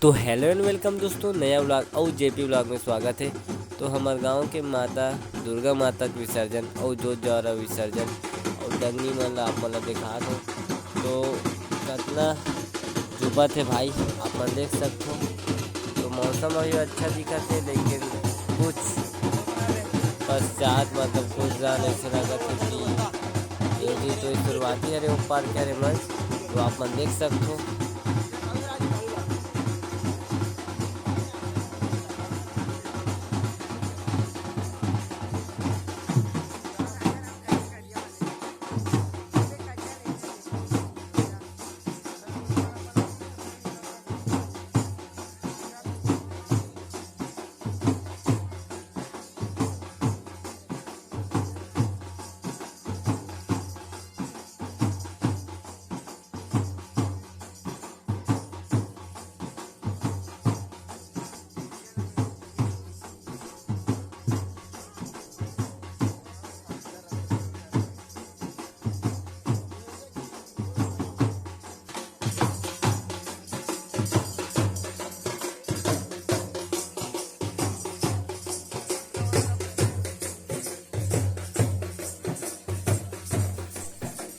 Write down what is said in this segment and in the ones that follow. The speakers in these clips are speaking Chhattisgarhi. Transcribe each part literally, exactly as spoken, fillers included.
तो hello and welcome दोस्तों, नया vlog अउ जेपी vlog में स्वागत है। तो हमर गांव के माता दुर्गा माता के विसर्जन अउ जोत जवारा विसर्जन अउ डंगनी मन ला आप मन ला दिखात हो। तो कतना जुबत है भाई, आप मन देख सकत हो। तो मौसम अभी अच्छा दिखत है, लेकिन कुछ पश्चात मतलब कुछ जान ऐसे लगत है कि ये चीज तो शुरुआती हरे, ऊपर के हरे मंच, तो आप मन देख सकत हो।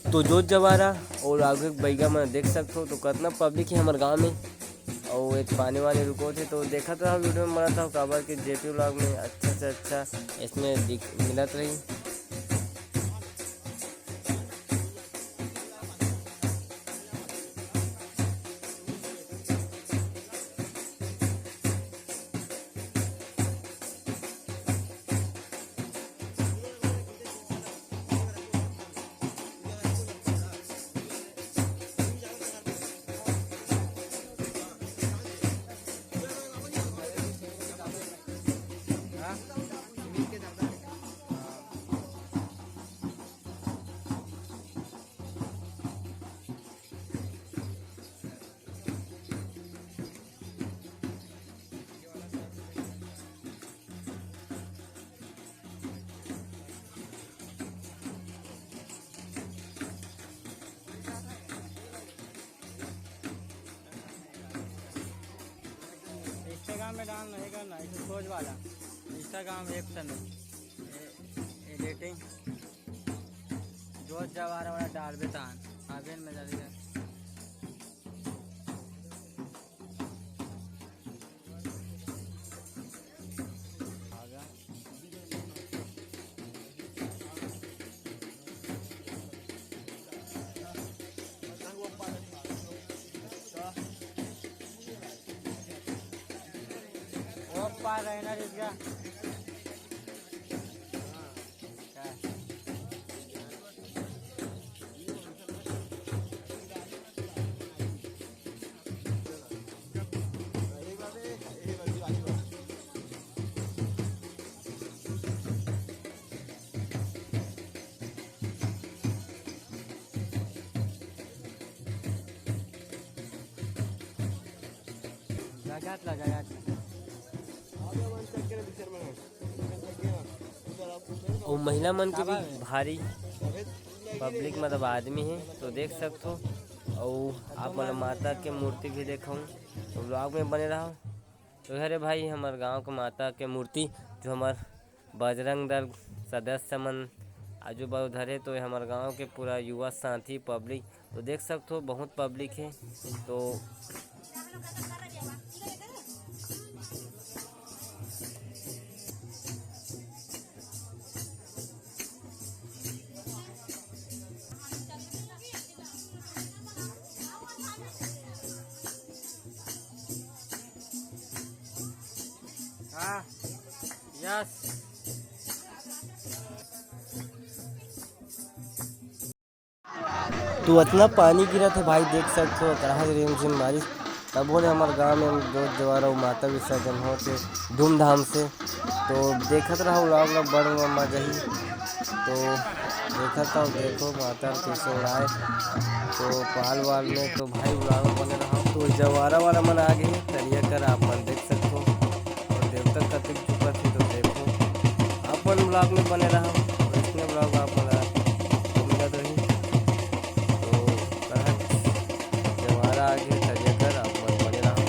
तो जोत जवारा अउ आगू के बइगा मन देख सकत हो, तो कतना पब्लिक है हमर गांव में। अउ एक पानी वानी रुकोथे, तो देखत रहो वीडियो में, बनत रहो, काबर के जेपी vlog में अच्छा से अच्छा इसमें दिख मिलत रही। Instagram में डाल नहीं करना, इसे सोच वाला Instagram एक से नहीं। एडिटिंग जोत जवारा वाला डालबे तान, अबे में डालेगा। वो पार रहना रिस गया। लगात ला, लगात ला। अउ महिला मन के भी भारी पब्लिक, मतलब आदमी है, तो देख सकत हो। अउ आप मन माता के मूर्ति भी देखाऊँ, तो vlog में बने रहो। तो हरे भाई, हमर गांव के माता के मूर्ति, जो हमर बजरंग दल सदस्य मन आजू बाजू धरे, तो ये हमर गांव के पूरा युवा साथी पब्लिक, तो देख सकत हो बहुत पब्लिक है। तो हाँ, यस। तो अतना पानी गिरत है भाई, देख सकत हो, अकरहा रिमझिम बारिश। तब बोले हमर गांव में जोत जवारा अउ माता विसर्जन होत हे धूमधाम से। तो देखत रहो vlog ला, बड़ मजा ही। तो देखत रहो, देखो माता कैसे उड़ाए, तो पाल वाल में। तो भाई vlog में बने रहो। तो जवारा वाला मन आ गए तरिया कर, आप मन देख सकत हो। अउ देवता कतिक चुकत हे तो देखो, आप मन vlog में बने रहो। अउ इसने vlog आप मन ला मिलत रही। तो कहत जवारा आ गए तरिया कर, आप मन बने रहो।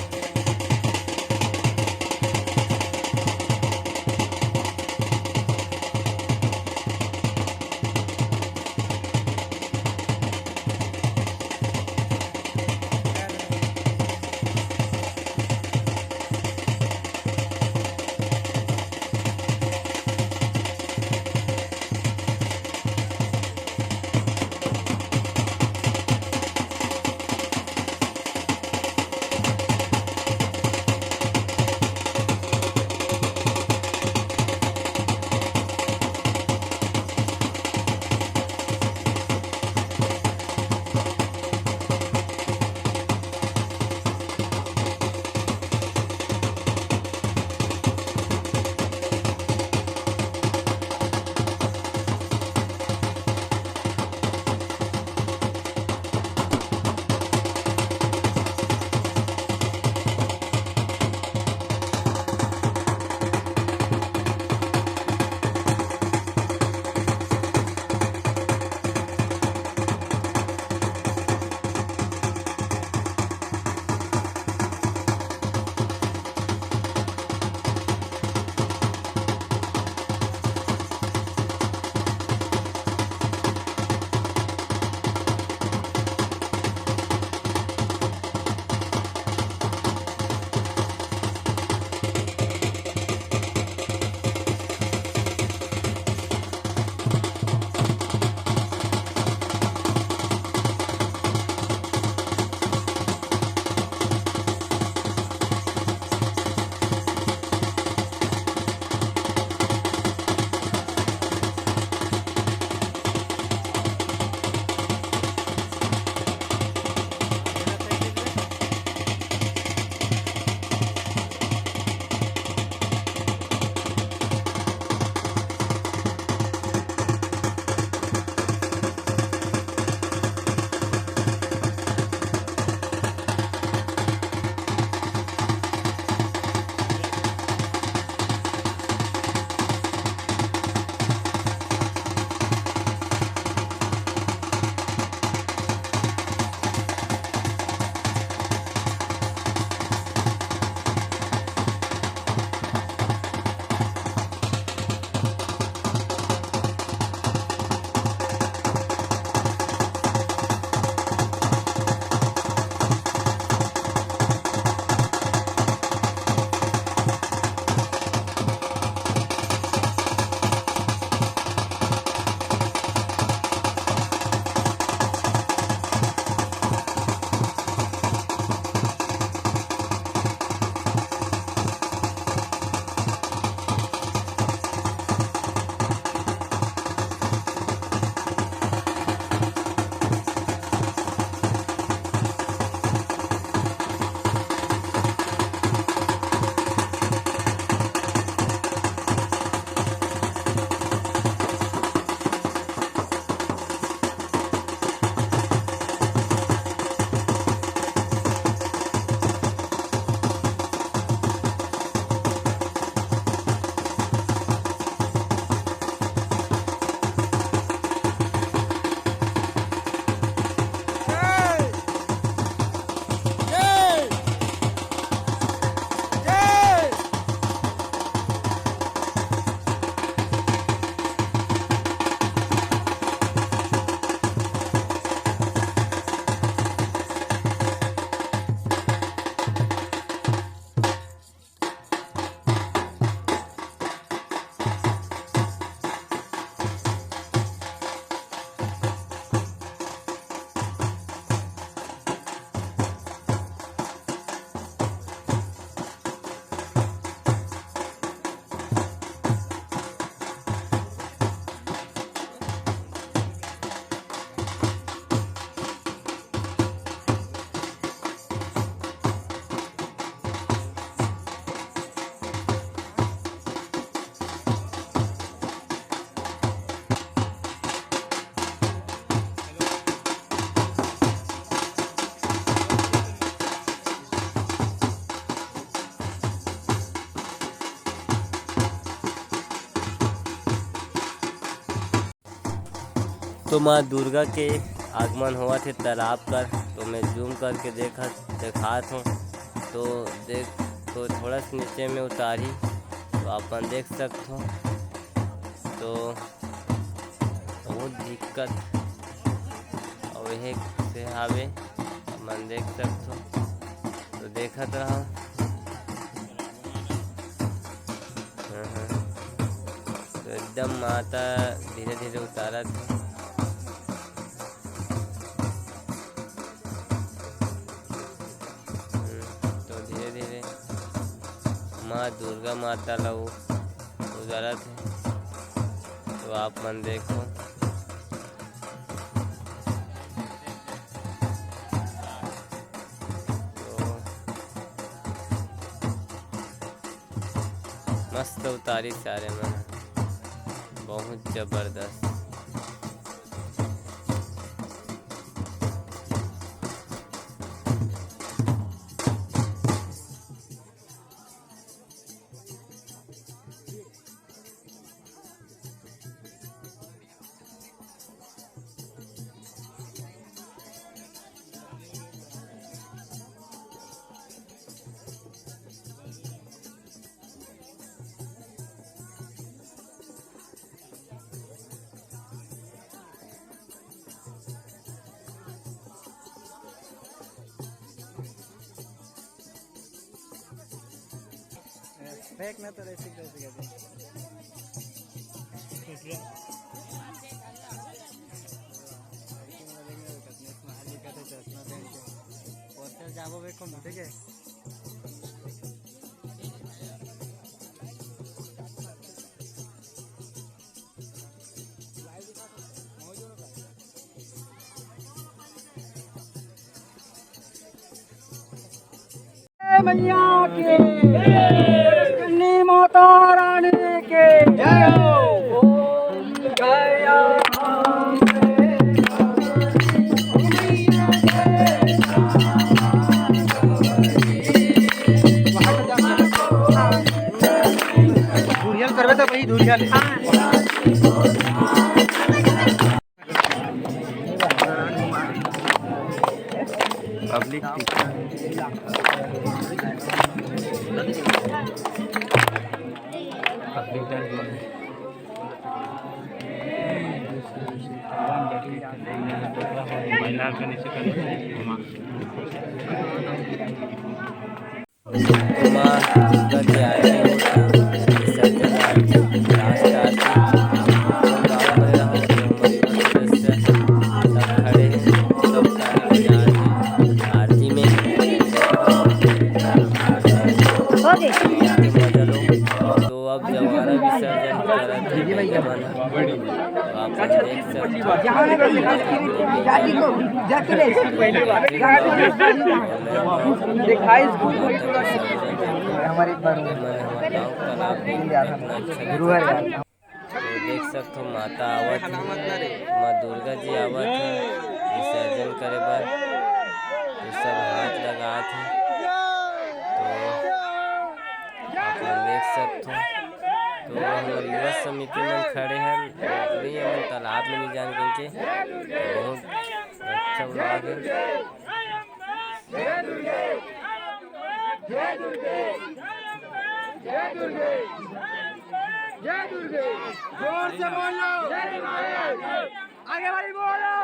तो माँ दुर्गा के आगमन होवत हे तालाब कर, तो मैं जूम करके देखत, देखात हूँ। तो देख, तो थोड़ा सा नीचे में उतारी, तो अपन देख सकत हो। तो बहुत दिक्कत अउ एहे से हावे, अपन देख सकत हो। तो देखत रहा। हाँ, हाँ। तो एकदम माता धीरे-धीरे उतारत हे। हम्म, तो धीरे-धीरे माँ दुर्गा माता ला उ-, उतारत हे। तो आप मन देखो। तो मस्त उतारी सारे मन, बहुत जबरदस्त। फेंक ना तो ऐसे कैसे कहते हैं? पोस्टर जाबो बेको, ठीक है। मैया की, चंडी माता रानी की जय हो। ओम जय राम। धुरिया करबे त वही धुरिया ले। Public teacher. Public dance. महिला के नीचे कर। माँ दुर्गा के आरती होत हे, विसर्जन आरती, लास्ट आरती। सब गाँव वाले रहो, सब सदस्य सब खड़े हैं, सब ताली बजा रहे हैं आरती में। आरती मजा लो। तो अब जवारा विसर्जन करत हे भैया मन ह। तो आप मन देख सकत हो। हमारे एक बार मैं हमारे गाँव का नाम भी इतना अच्छा गुरु है यार। तो देख सकत हो माता आवत हे, माँ दुर्गा जी आवत हे विसर्जन करे बर। तो सब हाथ लगात हे। तो आप मन देख सकत हो, तो हमर युवा समिति मन खड़े हन, नहीं हमन तालाब में नहीं जान कहिके, तो बहुत अच्छा vlog है। जोर से बोलो। आगे वाली बोलो।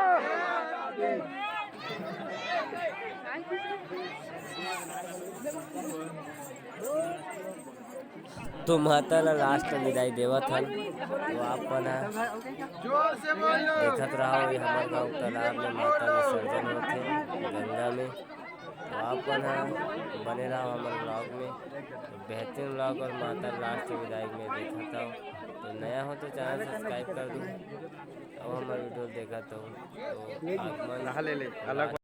तो माता ला लास्ट विदाई देवत हन। तो आप मन ह देखत रहो, ये हमर गाँव तालाब में माता विसर्जन होथे गंगा में। तो आप मन ह बने रहो हमर vlog में। तो बेहतरीन vlog और माता लास्ट विदाई में देखत हव। तो नया हो तो channel subscribe कर दो। अब हमर video देखत हव तो आप मन नहा ले ले, अलग